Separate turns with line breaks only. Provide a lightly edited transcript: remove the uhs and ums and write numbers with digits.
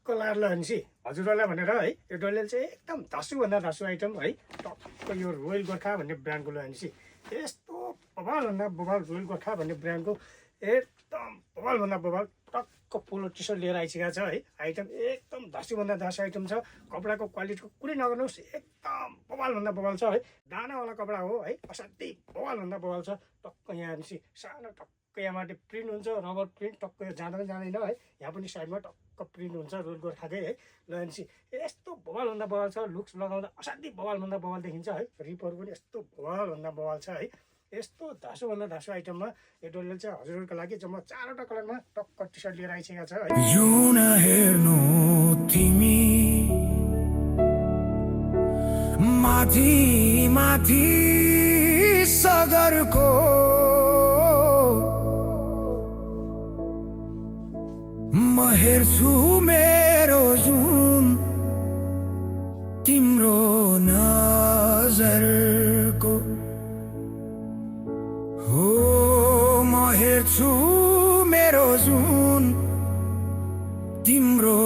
टक्क लाएर भनेपछि हजुरहरूलाई भनेर है यो डोलेल चाहिँ एकदम धासुभन्दा धासु आइटम है। टक्क यो रोयल गोर्खा भन्ने ब्रान्डको भनेपछि यस्तो बबालभन्दा बबाल रोयल गोर्खा भन्ने ब्रान्डको एकदम बबालभन्दा बबाल टक्क पोलो टी सर्ट लिएर आइसकेको छ है। आइटम एकदम धासुभन्दा धासु आइटम छ। कपडाको क्वालिटीको कुरै नगर्नुहोस्, एकदम बबालभन्दा बबाल छ है। दानावाला कपडा हो है, असाध्यै बबालभन्दा बबाल छ। टक्क यहाँ भनेपछि सानो टक्क यहाँ माथि प्रिन्ट हुन्छ, रबर प्रिन्ट टक्क यो जाँदा पनि जाँदैन है। यहाँ पनि साइडमा टक्क प्रिन्ट हुन्छ रोयल गोर्खाकै है। ल भनेपछि यस्तो बबालभन्दा बबाल छ। लुक्स लगाउँदा असाध्यै बबालभन्दा बबाल देखिन्छ है। रिपहरू पनि यस्तो बबालभन्दा बबाल छ है। यस्तो धासुभन्दा धासु आइटममा यो डोलेल चाहिँ हजुरहरूको लागि जम्मा 4वटा कलरमा टक्क टी सर्ट लिएर आइसकेको छ है।
यो नहेर्नु तिमी माथि माथि सगरको म हेर्छु मेरो जुन तिम्रो नजरको हो म हेर्छु मेरो जुन तिम्रो